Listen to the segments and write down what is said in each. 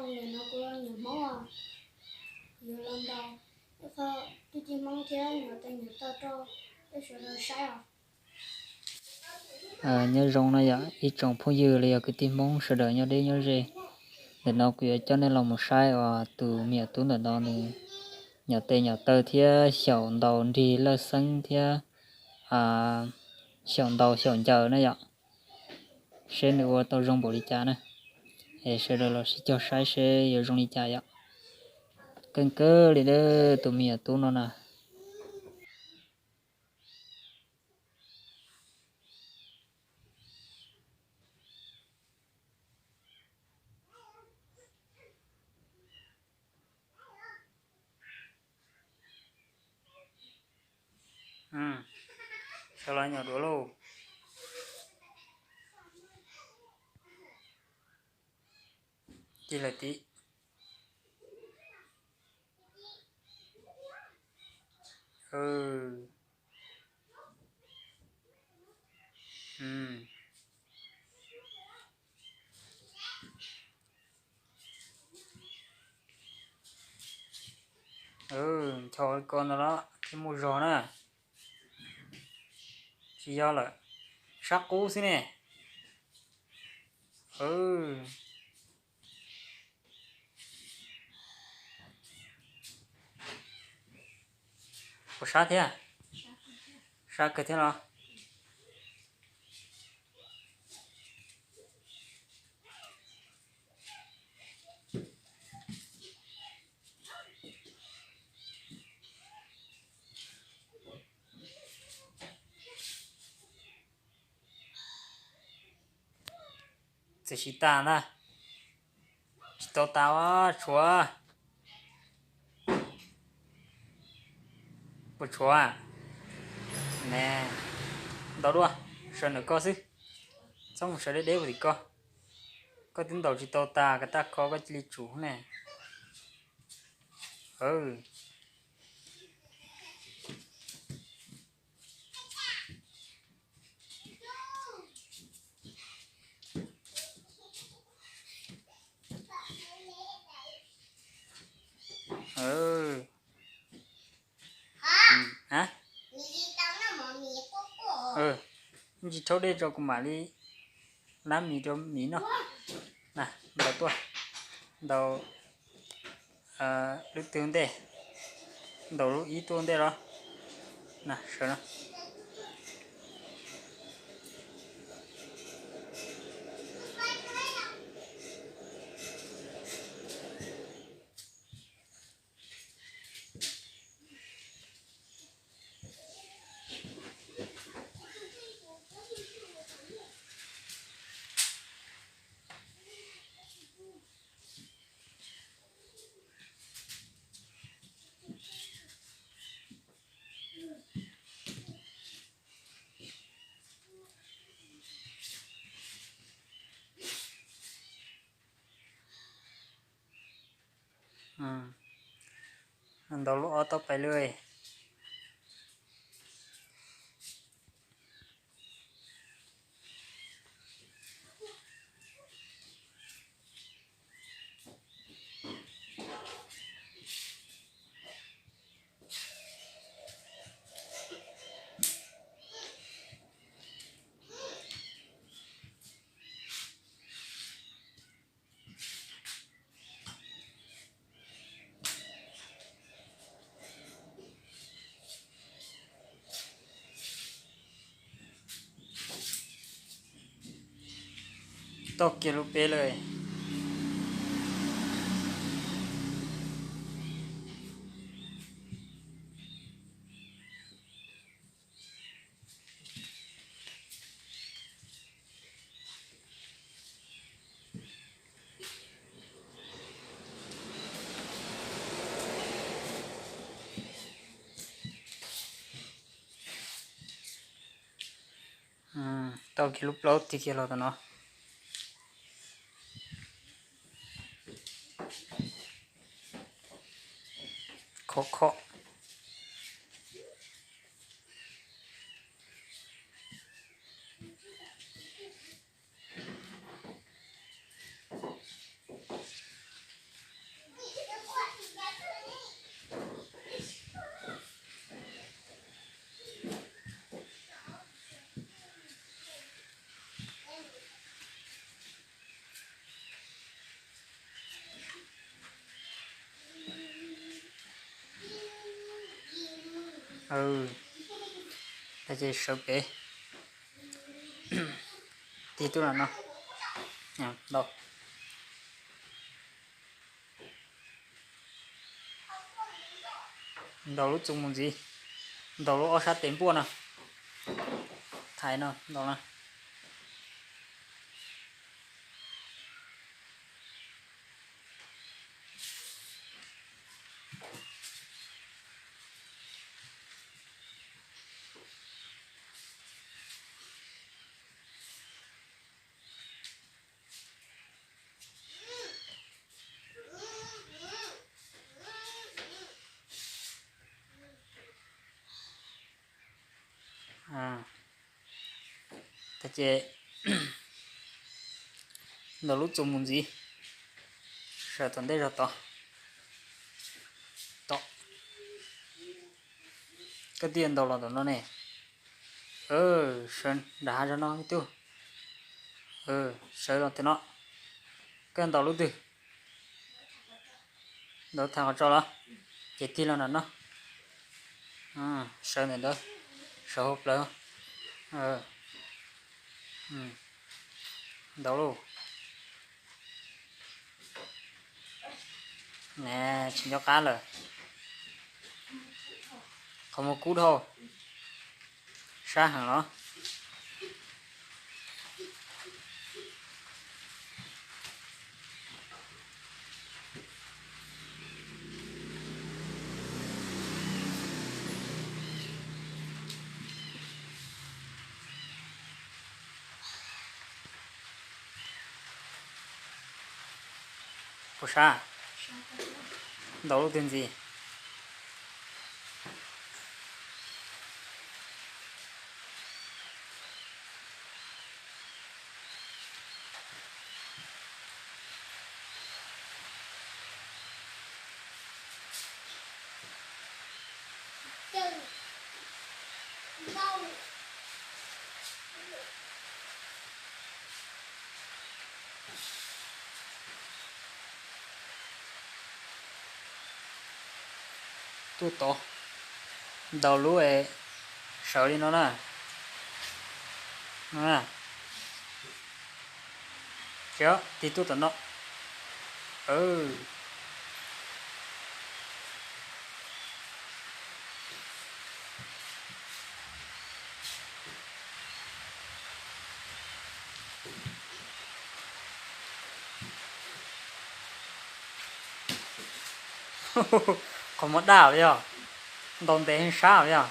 Ntawm no kuv nyuam Hmoob, yuav los ntaus ib qho tib tug Hmoob thiab nyuam tes nyuam taw rau peb sawv daws saib os. Nyob zoo no yom ib tsoom phooj ywg los yog kwv tij Hmoob sawv daws nyob deb nyob ze. Ntawm no kuv yuav coj nej los mus saib uas tus me nyuam tub ntawm no nws nyuam tes nyuam taw thiab xyaum ntaus nrig lawj xeeb thiab xyaum ntaus xyaum ncaws na yom. Seb nws ua tau zoo npaum li cas na. Es sawv daws los sib cog saib seb yuav zoo li cas yom. Keej kawg li tus me nyuam tub no na. Sawv los nyuam duav lauj. Tig lawm tid. Ncho ko ntawd los thiaj muaj zog na. Tsis yog lawm, sab qub xwb ne. Puas sab thiab? Sab kawg thiab los? Txawm siv tas ntag. Tsis tau tas os, tshuav. Puas tshuav? Ne, ntau dua, sawv ntawm koj xwb. Txhob mus sawv deb deb puag tim koj. Koj twb ntaus tsis tau tas, koj tab kho koj cia li tsum ne. Tsis rhaub dej tso kuv mam li lab mis rau miv noj. Na, ntaus tuaj, ntaus lub twg ntej, ntaus lub ib tuaj ntej los. Na, sawv no. Ntaus lub ob tau pais lawm. Tau kiag lub peb lawm. Tau kiag lub plaub tig kiag los tom no. Khov kho. Ces sawv pem, tig tuaj no no, ntaus, ntaus lub txuas mus ntxiv, ntaus lub ob sab tes npuaj no, thaiv no ntaus no. Tag ces ntaus lub txuas mus ntxiv, sawv tom ntej zog tod, tom, koj tig ntaus los tom no ne, sawv nram hav zog no ib tug, sawv los tom no, koj ntaus lub twg, ntaus thav qhov tso los, ces tig los nram no, sawv ntawm ntawd, sawv hauv plawv, ntaus lauj. Tsis nco qab lawm, qhov muag kub dhau, sab heev los. Puas sab? Ntaus lub twg ntxiv? Tuaj tod, ntaus lub es sawv li no na. Tig tuaj tom no. Qhov muag daj li yog, ntaus ntev heev sab li yog.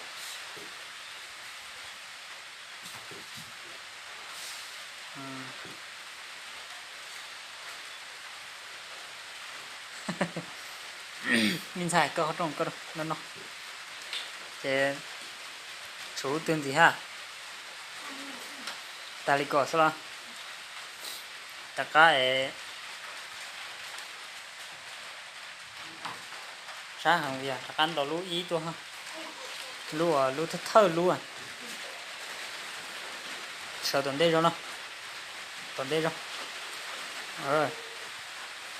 Me ntxhais, koj qhov rooj koj no no. Ces tshuav lub twg ntxiv hab? Tag li ko xwb los? Rov qab es sab heev li, rov qab ntaus lub ib tuaj, lub, lub thawj thawj lub. Sawv tom ntej zog no, tom ntej zog,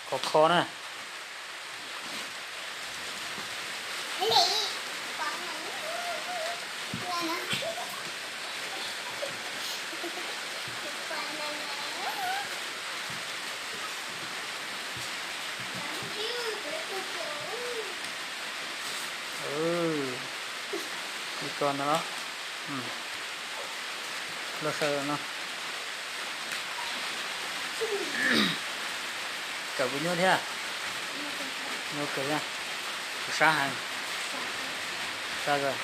khov kho na. Li ko ntag los. Los saw no. Kawm puas nyuaj thiab? Nyuaj kawg thiab. Kuv sab heev. Sab kawg.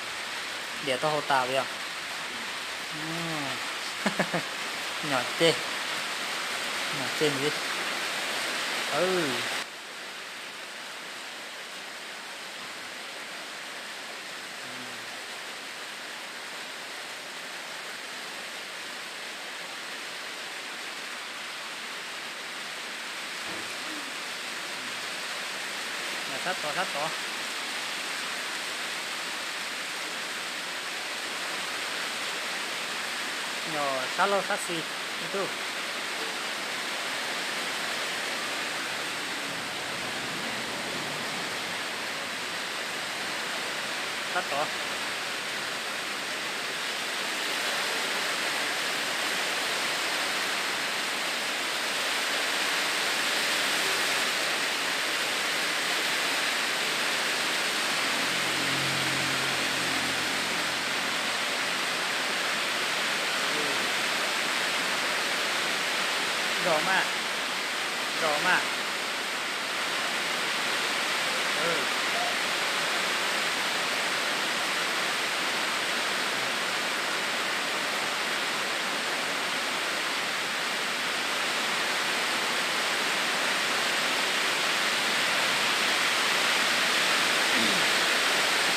Diam taub hau tas li os. Nyom ceg, nyom ceg ntxiv. Sab tod, sab tod. Yog sab laug sab xis ib tug. Sab tod.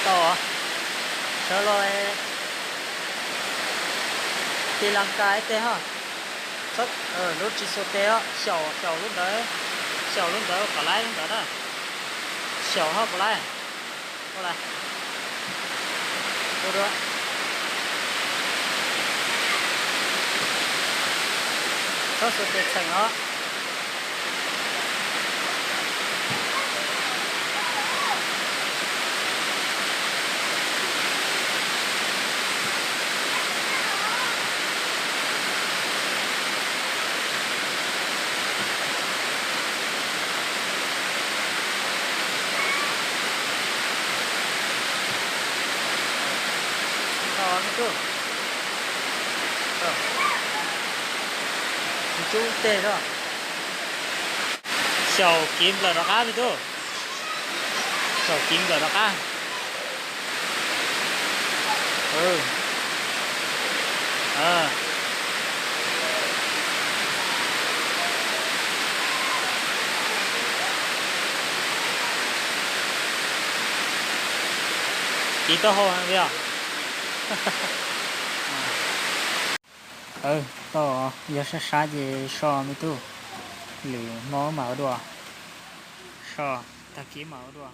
Tau, sawv los tiv las kas ib teg ho. Lub tsis xuas tes os, xyaum xyaum lub ntawd, xyaum lub ntawd kom laib lub ntawd na. Xyaum ho puas laib? Ua li, ua dua. Txhob xuas tes txheem os. Tau me tub. Tsis tsub teg os. Xyaum kiv nplawm rov qab me tub. Xyaum kiv nplawm rov qab. Kiv taub hau os. Tau, yog sab sab ces so me tub. Lwm hmo mam ua dua. So, tag kis mam ua dua.